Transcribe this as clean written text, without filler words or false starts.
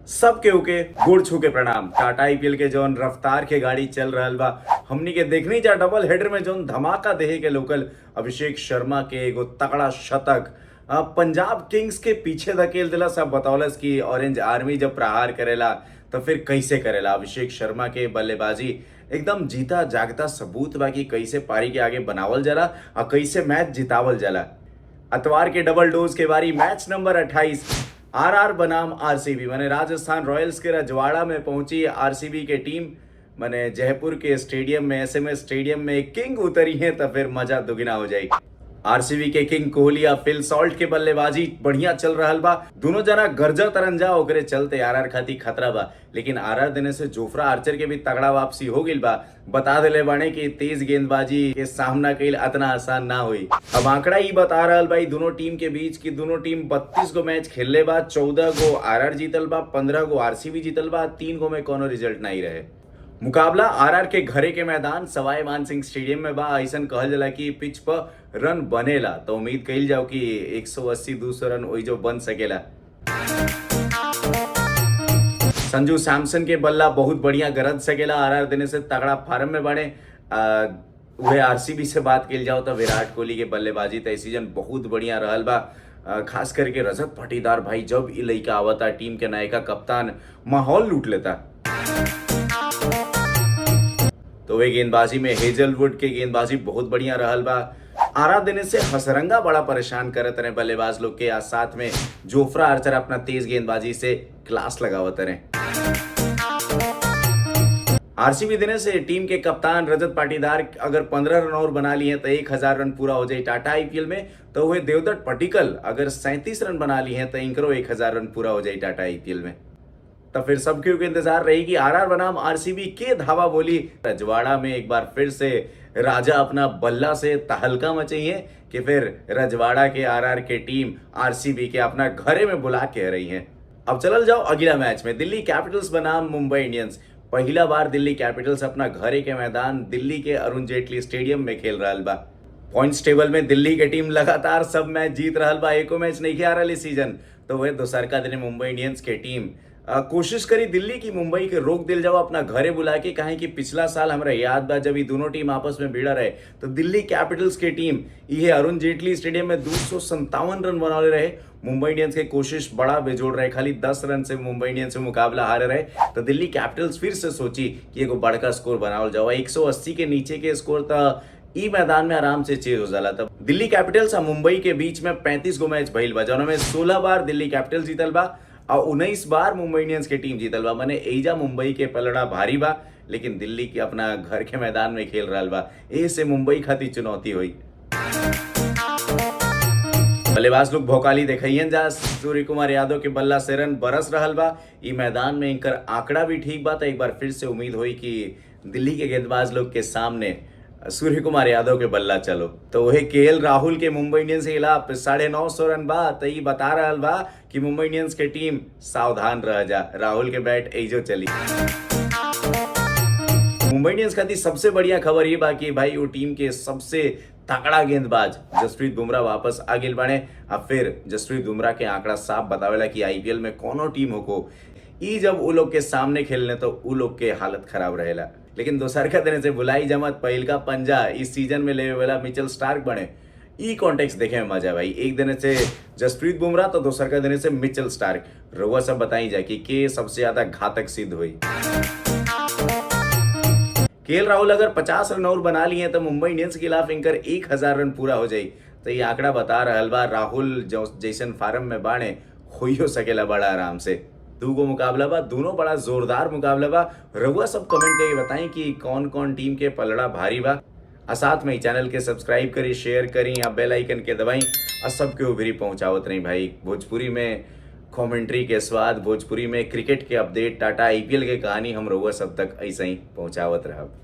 सब केहू के गोड़ छू के प्रणाम। टाटा आईपीएल के जौन रफ्तार के गाड़ी चल रहल बा, हमनी के देखनी जा डबल हेडर में जौन धमाका देहे के लोकल अभिषेक शर्मा के एगो तगड़ा शतक पंजाब किंग्स के पीछे धकेल दिला। सब बतौलस कि ऑरेंज आर्मी जब प्रहार करेला तो फिर कैसे करेला। अभिषेक शर्मा के बल्लेबाजी एकदम जीता जागता सबूत बा कि कैसे पारी के आगे बनावल जाला और कैसे मैच जितावल जाला। अतवार के डबल डोज के बारी मैच नंबर 28 आरआर बनाम आरसीबी, माने राजस्थान रॉयल्स के रजवाड़ा में पहुंची आरसीबी के टीम। माने जयपुर के स्टेडियम में, एसएमएस स्टेडियम में किंग उतरी है तो फिर मजा दुगना हो जाएगी। आरसीबी के किंग कोहली या फिल सॉल्ट के बल्लेबाजी बढ़िया चल रहल बा। दोनों जना गरजा तरंजा, ओकरे चलते आरआर खाती खतरा बा। लेकिन आरआर देने से जोफ्रा आर्चर के भी तगड़ा वापसी हो गई बा। बता दिले बाने कि तेज गेंदबाजी के सामना कईल अतना आसान ना हुई। अब आंकड़ा ही बता रहल भाई दोनों टीम के बीच कि दोनों टीम 32 गो मैच खेलले बा, 14 गो आरआर जीतल बा, 15 गो आरसीबी जीतल बा, 3 गो में कोनो रिजल्ट नहीं रहे। मुकाबला आरआर के घरे के मैदान सवाई मानसिंह स्टेडियम में बा। ऐसन कहल जाला कि पिच पर रन बनेला, तो उम्मीद कईल जाओ कि 180-200 रन वही जो बन सकेला। संजू सैमसन के बल्ला बहुत बढ़िया गरज सकेला। आरआर देने से तगड़ा फार्म में बढ़े। वह आरसीबी से बात कईल जाओ तो विराट कोहली के बल्लेबाजी तो सीजन बहुत बढ़िया रहल बा। खास करके रजत पाटीदार भाई जब ई लइका आवता टीम के नायिका कप्तान माहौल लूट लेता। तो वे गेंदबाजी में हेजलवुड के गेंदबाजी बहुत बढ़िया रहल बा। आरा देने से हसरंगा बड़ा परेशान करत रहे बल्लेबाज लोग के। आज साथ में जोफ्रा आर्चर अपना तेज गेंदबाजी से क्लास लगावत रहे। आरसीबी देने से टीम के कप्तान रजत पाटीदार अगर 15 रन और बना लिए तो 1000 रन पूरा हो जाए टाटा आईपीएल में। तो वह देवदत्त पटिकल अगर 37 रन बना लिए तो इनकरो 1000 रन पूरा हो जाए टाटा आईपीएल में। तो फिर सबके के इंतजार रहेगी आरआर बनाम आरसीबी के धावा बोली। रजवाड़ा में एक बार फिर से राजा अपना बल्ला से तहलका मचाइए कि फिर रजवाड़ा के आरआर के टीम आरसीबी के अपना घरे में बुला के रही है। अब चलल जाओ अगला मैच में, दिल्ली कैपिटल्स बनाम मुंबई इंडियंस। पहला बार दिल्ली कैपिटल्स अपना घरे के मैदान दिल्ली के अरुण जेटली स्टेडियम में खेल रहा बा। पॉइंट्स टेबल में दिल्ली के टीम लगातार सब मैच जीत रहा बा, एको मैच नहीं आ रहा इस सीजन। तो वह दोसरका दिन मुंबई इंडियंस के टीम कोशिश करी दिल्ली की मुंबई के रोक दिल जाओ अपना घरे बुला के। कहें कि पिछला साल हमरा याद बा जब ये दोनों टीम आपस में भिड़ा रहे तो दिल्ली कैपिटल्स के टीम ये अरुण जेटली स्टेडियम में 257 रन बनौले रहे। मुंबई इंडियंस के कोशिश बड़ा बेजोड़ रहे, खाली 10 रन से मुंबई इंडियंस से मुकाबला हारे रहे। तो दिल्ली कैपिटल्स फिर से सोची कि एगो बड़का स्कोर बनावल जाओ। 180 के नीचे के स्कोर तो ई मैदान में आराम से चेज हो जाला। तब दिल्ली कैपिटल्स और मुंबई के बीच में 35 गो मैच भइल बा, जौन में 16 बार दिल्ली कैपिटल्स जीतल बा और 19 बार मुंबई इंडियंस के टीम जीतल बा। माने एजा मुंबई के पलड़ा भारी बा, लेकिन दिल्ली के अपना घर के मैदान में खेल रहा बा, ए से मुंबई खातिर चुनौती हुई। बल्लेबाज लोग भौकाली देखियन जा। सूर्य कुमार यादव के बल्ला से रन बरस रहल बा। ई मैदान में इनकर आंकड़ा भी ठीक बा, तो एक बार फिर से उम्मीद हुई कि दिल्ली के गेंदबाज लोग के सामने सूर्य कुमार यादव के बल्ला चलो। तो वही केएल राहुल के मुंबई इंडियंस के खिलाफ 950 रन बा, तो ये बता रहल बा कि मुंबई इंडियंस के टीम सावधान रह जा, राहुल के बैट एजो चली। मुंबई इंडियंस खातिर सबसे बढ़िया खबर ये बा कि भाई वो टीम के सबसे तगड़ा गेंदबाज जसप्रीत बुमराह वापस आ गेल बाड़े। अब फिर जसप्रीत बुमराह के आंकड़ा साफ बतावेला कि आईपीएल में कोनो टीम हो को ई जब उ लोग के सामने खेलने तो उ लोग के हालत खराब रहेला। लेकिन दोसर का देने से बुलाई जमत पहिल का पंजा इस सीजन में लेवे वाला मिचेल स्टार्क बने। ई कॉन्टेक्स्ट देखे में मजा भाई, एक दिन से जसप्रीत बुमराह तो दोसर का देने से मिचेल स्टार्क। रउआ सब बताई जाए कि के सबसे ज्यादा घातक सिद्ध हुई। केएल राहुल अगर 50 रन और बना लिए तो मुंबई इंडियंस के खिलाफ इनकर 1000 रन पूरा हो जाई। तो ये आंकड़ा बता रहल बा राहुल जैसन फार्म में बाणे हो सकेला बड़ा आराम से। दू गो मुकाबला बा, दोनों बड़ा जोरदार मुकाबला बा। रउआ सब कमेंट करके बताई कि कौन कौन टीम के पलड़ा भारी बा। आ साथ में ही चैनल के सब्सक्राइब करी, शेयर करी या बेल आइकन के दबाई और सबके उभरी पहुंचावत रही भाई। भोजपुरी में कमेंट्री के स्वाद, भोजपुरी में क्रिकेट के अपडेट, टाटा आईपीएल के कहानी हम रउआ सब तक ऐसे ही पहुंचावत रहब।